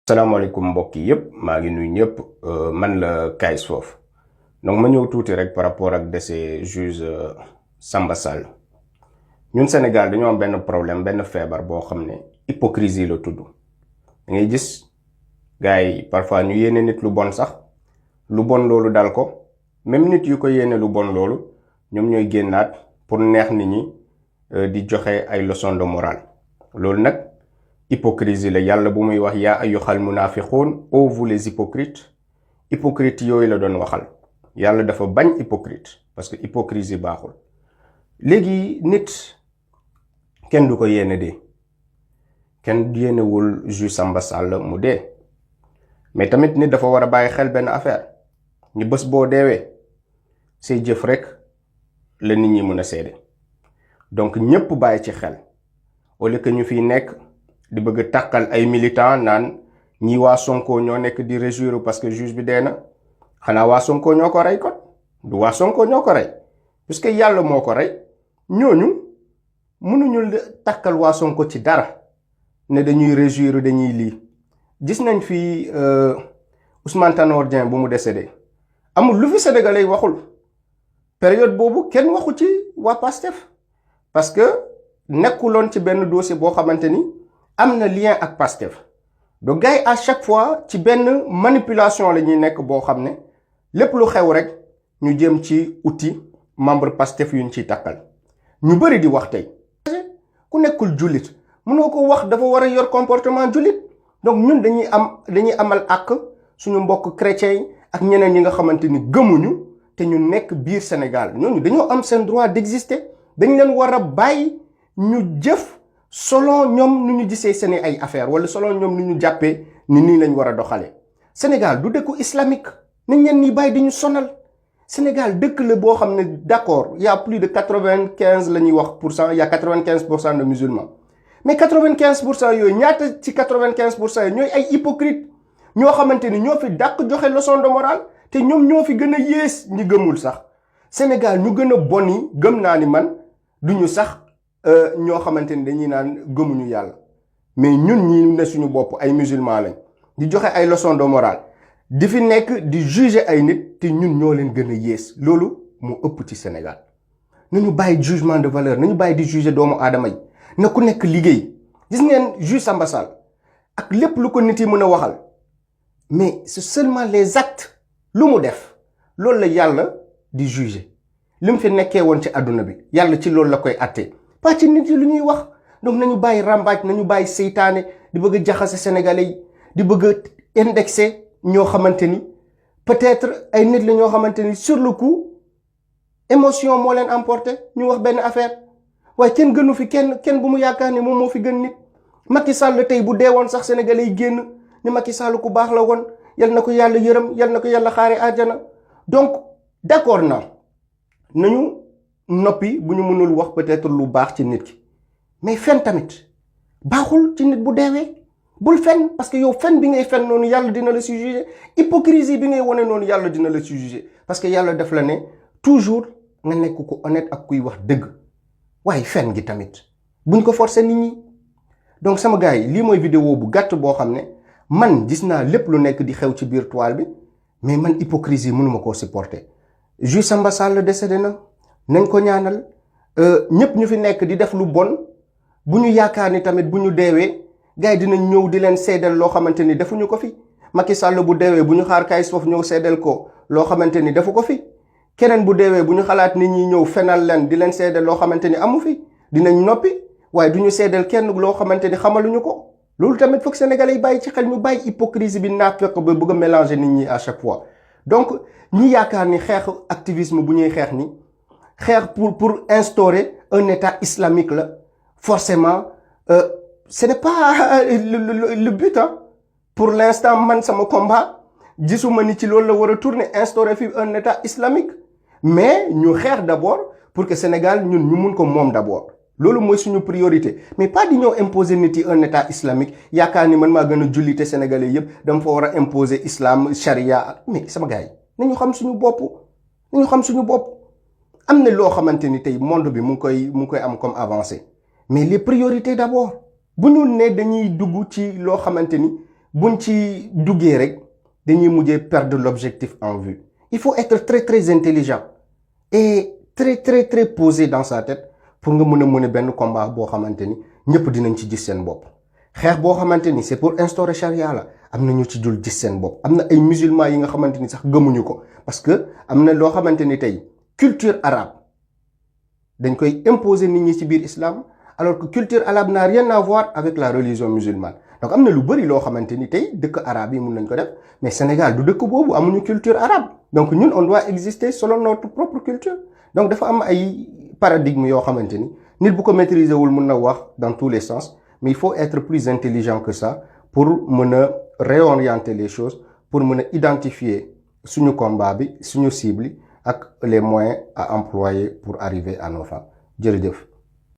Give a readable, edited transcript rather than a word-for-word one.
salaamaaleykum mbokk yi yëpp maa ngi nuyu ñëpp man la Kayz Fof donc ma ñëw tuuti rek par rapport ak décès juge Samba Sall ñun Sénégal dañoo am benn problème benn feebar boo xam ne hypocrisie la tudd da ngay gis gars yi parfois ñu yéene nit lu bon sax lu bon loolu dal ko même nit yu ko yéene lu bon loolu ñoom ñooy génnaat pour neex nit ñi di joxe ay leçons de morale loolu nag hypocrisie la yàlla bu muy wax yaa ayyuhal munafiqun ô vous les hypocrites hypocrite yooyu la doon waxal yàlla dafa bañ hypocrite parce que hypocrisie baaxul léegi nit kenn du ko yéene dee kenn yéenewul juge Samba Sall mu dee mais tamit nit dafa war a bàyyi xel benn affaire ñu bés boo deewee say jëf rek la nit ñi mën a seede donc ñépp bàyyi ci xel au lieu que ñu fiy nekk di bëgg tàkkal ay militants naan ñi waa Sonko ñoo nekk di réjouir parce que juge bi dee na xanaa waa Sonko ñoo ko rey kon du waa Sonko ñoo ko rey puisque yàlla moo ko rey ñooñu mënuñu tàkkal waa Sonko ci dara ne dañuy réjouir dañuy lii gis nañ fi Ousmane Tanor Dieng bu mu décédé amul lu fi sénégalais waxul période boobu kenn waxu ci waa Pastef parce que nekkuloon ci benn dossier boo xamante ni am na lien ak Pastef donc gars yi à chaque fois ci benn manipulation la ñuy nekk boo xam ne lépp lu xew rek ñu jëm ci outil membre Pastef yu ñu ciy takkal ñu bëri di wax tey ku nekkul jullit mënoo ko wax dafa war a yor comportement jullit donc ñun dañuy amal ak suñu mbokk chrétiens yi ak ñeneen ñi nga xamante ni gëmuñu te ñu nekk biir Sénégal ñooñu dañoo am seen droit d'exister dañ leen war a bàyyi ñu jëf selon ñoom nu ñu gisee seeni ay affaire wala selon ñoom nu ñu jàppee ni nii lañ war a doxalee Sénégal du dëkku islamique nañ ñeen ñi bàyyi di ñu sonal Sénégal dëkk la boo xam ne d'accord y a plus de 95 la ñuy wax pour cent y a 95% de musulmans mais 95% yooyu ñaata ci 95% yi ñooy ay hypocrite ñoo xamante ni ñoo fi dàq joxe leçon de morale te ñoom ñoo fi gën a yées ñi gëmul sax Sénégal ñu gën a bon yi gëm naa ni man duñu sax ñoo xamante ni dañuy naan gëmuñu yàlla mais ñun ñi ne suñu bopp ay musulmans lañ di joxe ay leçons de morale di fi nekk di juger ay nit te ñun ñoo leen gën a yées loolu moo ëpp ci Sénégal nañu bàyyi jugement de valeur nañu bàyyi di juger doomu aadama yi na ku nekk liggéey gis ngeen juge Samba Sall ak lépp lu ko nit yi mën a waxal mais c'est seulement les actes lu mu def loolu la yàlla di juger li mu fi nekkee woon ci àdduna bi yàlla ci loolu la koy attee pas ci nit yi lu ñuy wax donc nañu bàyyi rambaaj nañu bàyyi seytaane di bëgg a jaxase sénégalais yi di bëgg a indexé ñoo xamante ni peut-être ay nit la ñoo xamante ni sur le coup émotion moo leen emporté ñu wax benn affaire waaye kenn gënu fi kenn bu mu yaakaar ni moom moo fi gën nit Macky Sall tey bu deewoon sax sénégalais yi génn ni Macky Sall ku baax la woon yal na ko yàlla yërëm yal na ko yàlla xaare àjjana donc d'accord na nañu noppi bu ñu mënul wax peut-être lu baax ci nit ki mais fen tamit baaxul ci nit bu deewee bul fen parce que yow fen bi ngay fen noonu yàlla dina la si juger hypocrisie bi ngay wone noonu yàlla dina la si juger parce que yàlla def la ne toujours nga nekk ko honnête ak kuy wax dëgg waaye fen gi tamit buñ ko forcer nit ñi donc sama gars yi lii mooy vidéo bu gàtt boo xam ne man gis naa lépp lu nekk di xew ci biir toile bi mais man hypocrisie mënuma koo supporter juge Samba Sall décédé na nañ ko ñaanal ñëpp ñu fi nekk di def lu bon bu ñu yaakaar ni tamit bu ñu deewee gars yi dinañ ñëw di leen seedal loo xamante ni defuñu ko fi Macky Sall bu deewee bu ñu xaar Kayz Fof ñëw seedal ko loo xamante ni defu ko fi keneen bu deewee bu ñu xalaat nit ñi ñëw fenal leen di leen seedal loo xamante ni amu fi dinañ noppi waaye du ñu seedal kenn loo xamante ni xamaluñu ko loolu tamit foog Sénégalais yi bàyyi ci xel ñu bàyyi hypocrisie bi naafeq ba bëgg a mélanger nit ñi à chaque fois donc ñi yaakaar ni xeex activisme bu ñuy xeex ni xeex pour instaurer un état islamique là forcément ce n'est pas le but hein. Pour l'instant man sama combat gisuma ni ci loolu la war a tourner instaurer fi un état islamique mais ñu xeex d'abord pour que Sénégal ñun ñu mun ko moom d'abord loolu mooy suñu priorité mais pas di ñëw imposer nit yi un état islamique yaakaar ni man maa gën a jullite sénégalais yëpp dama fa war a imposer islam charia mais sama gars yi nañu xam suñu bopp am na loo xamante ni tey monde bi mu ngi koy am comme avancée mais les priorités d'abord bu ñu ne dañuy dugg ci loo xamante ni buñ ci duggee rek dañuy mujjee perdre l'objectif en vue. Il faut être très très intelligent et très très très posé dans sa tête pour nga mën a mën a benn combat boo xamante ni ñëpp dinañ ci gis seen bopp. xeex boo xamante ni c'est pour instaurer charia la am na ñu ci dul gis seen bopp am na ay musulmans yi nga xamante ni sax gëmuñu ko parce que am na loo xamante ni tey culture arabe dañ koy imposer nit ñi ci biir islam alors que culture arabe n'a rien à voir avec la religion musulmane. Donc am na lu bëri loo xamante ni tey dëkk arabe yi mun nañ ko def mais Sénégal du dëkk boobu amuñu culture arabe donc ñun on doit exister selon notre propre culture. Donc dafa am ay paradigme yoo xamante ni nit bu ko maîtriser wul mun na wax dans tous les sens mais il faut être plus intelligent que ça pour mën a réorienter les choses pour mën a identifier suñu combat bi suñu cible ak les moyens à employer pour arriver à nos fins jërëjëf.